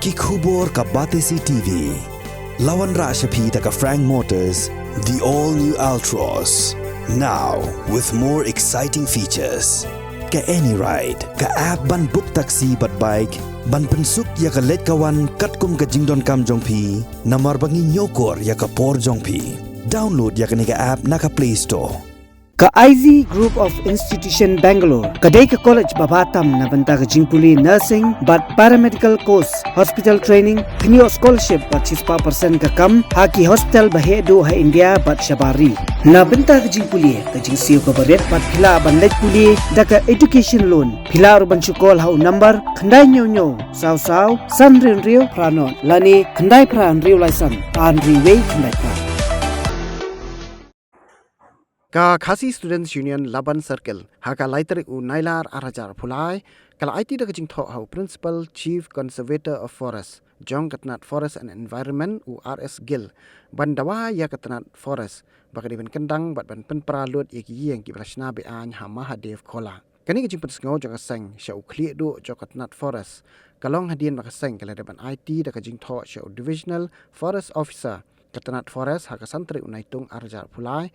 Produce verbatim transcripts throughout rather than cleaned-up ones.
Ki khubor ka Batesi T V. La wanrah sha phi da ka Frank Motors, the all new Altroz. Now with more exciting features. Ka AnyRide, ka app ban book taxi bad bike, ban pynsuk ïa ka leit ka wan katkum ka jingdonkam jong phi, namar ba ngi ñiewkor ïa ka por jong phi. Download ïa kane ka app na ka Play Store. Ka I Z Group of Institution Bangalore ka dei ka college ba bha tam na bynta ka jingpule nursing bad paramedical course, hospital training, pynïoh scholarship bad shispah percent ka kam ha ki hospital ba heh duh ha India bad shabar ri. Na bynta ka jingpule, ka jingsiew kaba rit bad phi lah ban leit pule da ka education loan. Phi lah ruh ban shu call ha u number khyndai hynñiew hynñiew saw saw san hynriew hynriew phra nod lane khyndai phra hynriew lai san ar hynriew wei khyndai phra. Ka Khasi Students Union Laban Circle, ha ka lai tarik u Nailar ar hajar arphew lai, ka la aiti da ka jingthoh ha u Principal Chief Conservator of Forest jong ka tnat Forest and Environment, u R S Gill, ban dawa ïa ka tnat Forest ba ka dei ban kyndang bad ban pynpra lut ïa ki ïing kiba la shna be-aiñ ha Mahadev Khola. Kane ka jingpynsngew jong ka seng sha u khlieh duh jong ka tnat Forest ka long hadien ba ka seng ka la dep ban aiti da ka jingthoh sha u Divisional Forest Officer ka tnat Forest ha ka san tarik u Naitung ar hajar arphew lai,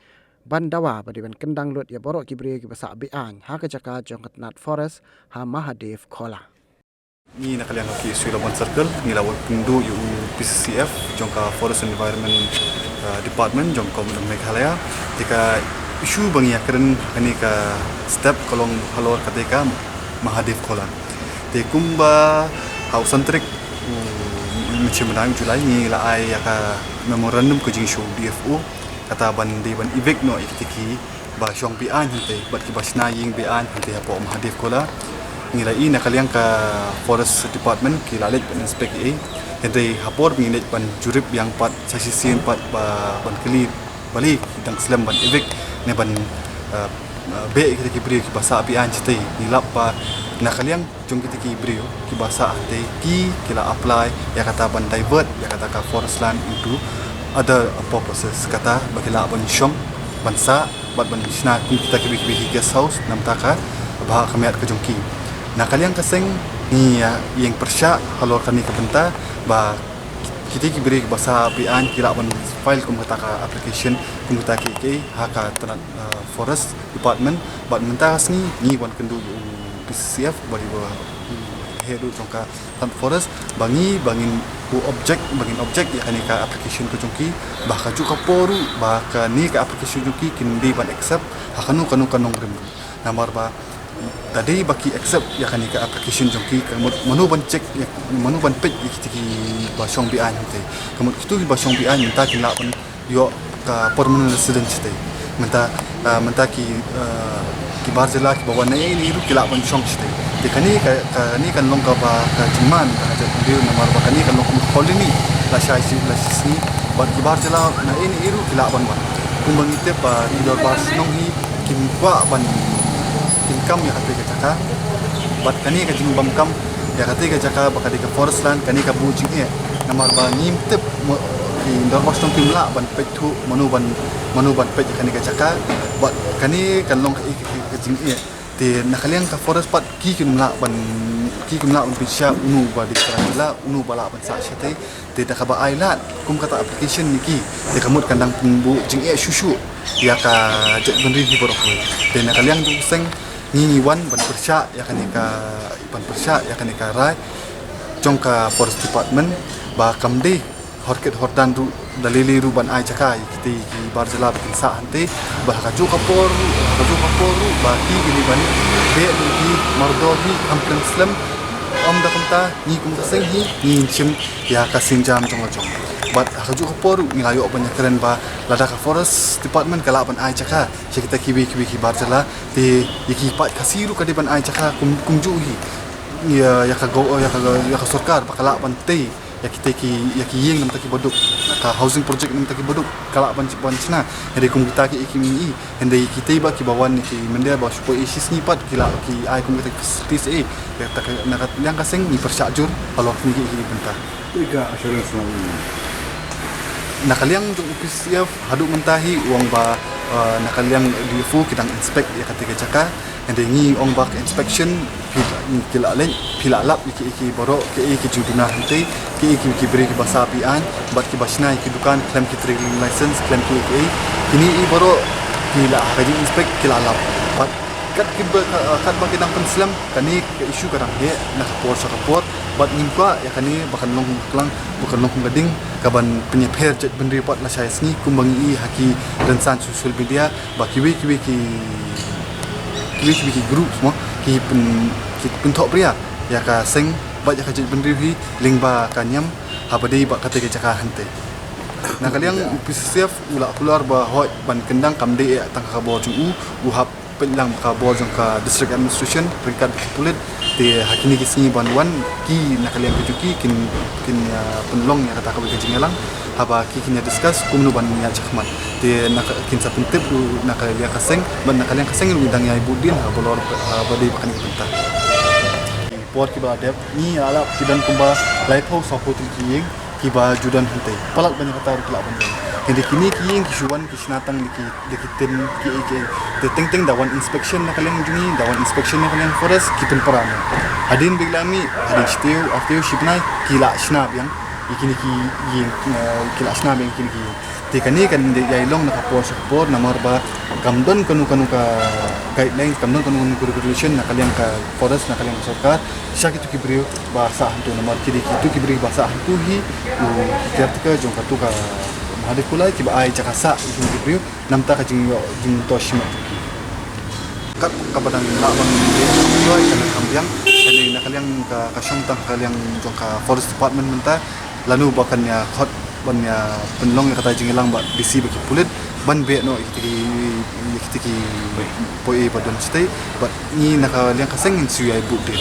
ban dawa ba dei ban kyndang lut ïa baroh ki briew kiba sah be-aiñ ha ka jaka jong ka tnat Forest ha Mahadev Khola. Ngi na ka liang ka K S U Laban Circle, ngi la wad pynduh ïa u P C C F jong ka Forest and Environment, uh, Department jong ka Government of Meghalaya. Te ka issue ba ngi ïakren ha kane ka step ka long halor kata ka Mahadev Khola. Te kumba ha u san tarik u, u, u, mynta mynta u July, ngi la ai ïa ka memorandum ka jingïashu D F O, kata ban dei ban evict noh ïa kita ki ba shong be-aiñ hangtei bad kiba shna ïing be-aiñ hangtei hapoh Mahadev Khola. Ngi la ïohi na ka liang ka Forest Department ki la leit ban inspect ïa, hynrei ha por ba ngi leit ban jurip biang pat sa shisien pat ba ban kylli balei ki dang slem ban evict ne ban, eh, eh, beh ïa kita ki briew kiba sah be-aiñ shatei. Ngi lap ba na ka liang jong kita ki briew kiba sah hangtei ki, ki la apply ïa kata ban divert ïa kata ka forest land into other purposes, kata ba ki lah ban shong, ban sah bad ban shna kum kita kiwei kiwei ki guest house na bynta ka bha ka miat ka jong ki. Na ka liang ka seng ngi ïa ïeng pyrshah halor kane ka bynta ba kita ki briew kiba sah be-aiñ ki lah ban file kum kata ka application kum kita ki, ki ha ka tnat, uh, Forest Department. Bad mynta ka sngi ngi wan kynduh ïa u P C C F ba dei ba u heh duh jong ka tnat Forest ba ngi, ba ngin, u object, ba ngin object ïa kane ka application ka jong ki, ba ha kajuh ka por ruh ba kane ka application jong ki kin dei ban accept ha kano kano ka nongrim ruh. Namar ba da dei ba ki accept ïa kane ka application jong ki, ka mut mano ban check ïa, mano ban peit ïa kita kiba shong be-aiñ hangtei. Ka mut kito kiba shong be-aiñ mynta kin lah ban ïoh ka permanent resident shatei. Mynta, ah, mynta ki, ah, ki bar jylla kiba wan na ei na ei ruh ki lah ban shong shatei. Te kane ka, kane kan long kaba ka jingman ka jait briew, namar ba kane kan long kum ka colony lashai shi, lashisngi, bad ki bar jylla na ei na ei ruh ki lah ban wan. Kumba ngi tip ba ki dorbar shnong hi kim kwah ban, kim kam ïa katei ka jaka. Bad kane ka jingbym kam ïa katei ka jaka ba ka dei ka forest land, kane ka buh jingeh. Namar ba ngim tip mo-, ki dorbar shnong kim lah ban peit thuh mano ban, mano ban peit ïa kane ka jaka. Bad kane kan long ka, ka, ka jingeh. Te na ka liang ka forest pat ki kim lah ban, ki kim lah ban pynshai uno ba dei ka jylla, uno ba lah ban sah shatei. Te da kaba ai lad kum kata application ïa ki, te ka mut kan dang pynbuh jingeh shuh shuh ïa ka jaitbynriew hi baroh kawei. Te na ka liang jong ka seng ngi, ngi wan ban pyrshah ïa kane ka, ban pyrshah ïa kane ka rai jong ka Forest Department ba kam dei hor kit hor dan ruh da lei lei ruh ban ai jaka ïa kita ki bar jylla ba kin sah hangtei, ba ha kajuh ka por ruh, ha kajuh ka por ruh ba ki kin dei ban beh ïa ki mardor hi, kam kren slem. Ym da kumta, ngi kum ka seng hi ngin shim ïa ka sienjam jong la jong. Bad ha kajuh ka por ruh ngi la ïoh ban ïakren ba lada ka Forest Department ka lah ban ai jaka sha kita kiwei kiwei ki bar jylla, te ïa ki paid Khasi ruh ka dei ban ai jaka kum, kumjuh hi. Ïa, ïa ka go-, ïa ka, ïa ka sorkar ba ka lah ban tei ïa kita ki, ïa ki ïing na bynta kiba duk, ka housing project na bynta kiba duk ka lah ban, ban shna. Hynrei kum kita ki, ki, ki, hynrei kita ba kiba wan ïa ki mynder ba shu poi shisngi pat ki lah ki ai kum kita ki facilities eh. Ïa kata ka, na ka liang ka seng ngi pyrshah jur halor kine ki, ki bynta. Ïa ka assurance na u. Na ka liang jong u P C F haduh mynta hi u ong ba, uh, na ka liang D F O ki dang inspect ïa kata ka jaka. Hynrei ngi ong ba ka inspection phi, ngi ki la leh, phi la lap ïa ki, ïa ki baroh, ki, ïa ki jingduna hangtei, ki, ïa ki, ki briew kiba sah beiñ bad kiba shna ïa ki dukan khlem ki trading license, khlem ki, ïa ki, kine ïa baroh ki la, ha ka jing inspect ki la lap. Bad kat kiba, ka, katba ki dang pynslem, kane ka issue ka dang heh na ka por sha ka por. Bad ngim kwah ïa kane ba kan long klang, ba kan long ka ding kaban pynïapher jaitbynriew pat lashai sngi, kumba ngi i ha ki rynsan social media ba kiwei kiwei ki, kiwei kiwei ki groups mo, ki pyn, ki pynthohbria ïa ka seng bad ïa ka jaitbynriew hi lyngba ka niam, haba dei ba katei ka jaka hangtei. Na ka liang u P C C F u la kular ba hooid ban kyndang, kam dei eh tang ha ka bor jong u, u hap peit lang ka bor jong ka District Administration ryngkat bad ki pulit. Te ha kine ki sngi ban wan, ki na ka liang ka jong ki kin, kin, ah, pynlong ïa kata kawei ka jingïalang, haba ki kin ïa discuss kumno ban ïaid shakhmat. Te na ka, kin sa pyntip ruh na ka liang ka seng, bad na ka liang ka seng ruh ngi dang ïai bud dien ha Vellore, ah, ba dei ba kane ka bynta. Por kiba la dep, ngi la lap ki don kumba laiphew sawphew tylli ki ïing kiba ju don hangtei. Palat ban ïa kata ruh ki lah ban don. Hynrei kine ki ïing ki shu wan ki shna tang da ki, da ki tin, ki, ki, te teng teng da wan inspection na ka liang jong ngi, da wan inspection na ka liang forest, ki pynpra noh. Hadien ba ki la mih, hadien shi taïew, ar taïew, shi bnai, ki la shna biang ïa kine ki ïing, eh, ki la shna biang ïa kine ki ïing. Te kane kan ïai long na ka por sha ka por, namar ba kam don kano kano ka guidelines, kam don kano kano ka regulation na ka liang ka forest, na ka liang ka sorkar sha kito ki briew ba sah hangto, namar ki dei kito ki briew ba sah hangto hi u caretaker jong kato ka Mahadev Kholai, kiba ai jaka sah ïa kito ki briew namar ka jingïoh jingmyntoi shimet jong ki. Kat kaba dang lah ban ïoh ïa ka kam biang, ka dei na ka liang ka, ka shong tang ka liang jong ka Forest Department mynta, lano ba kan ïa khot ban ïa pynlong ïa kata jingïalang bad D C bad ki pulit ban beh noh ïa kita ki, ïa kita ki poi ba don shatei, bad ngi na ka liang ka seng ngin shu ïai bud dien.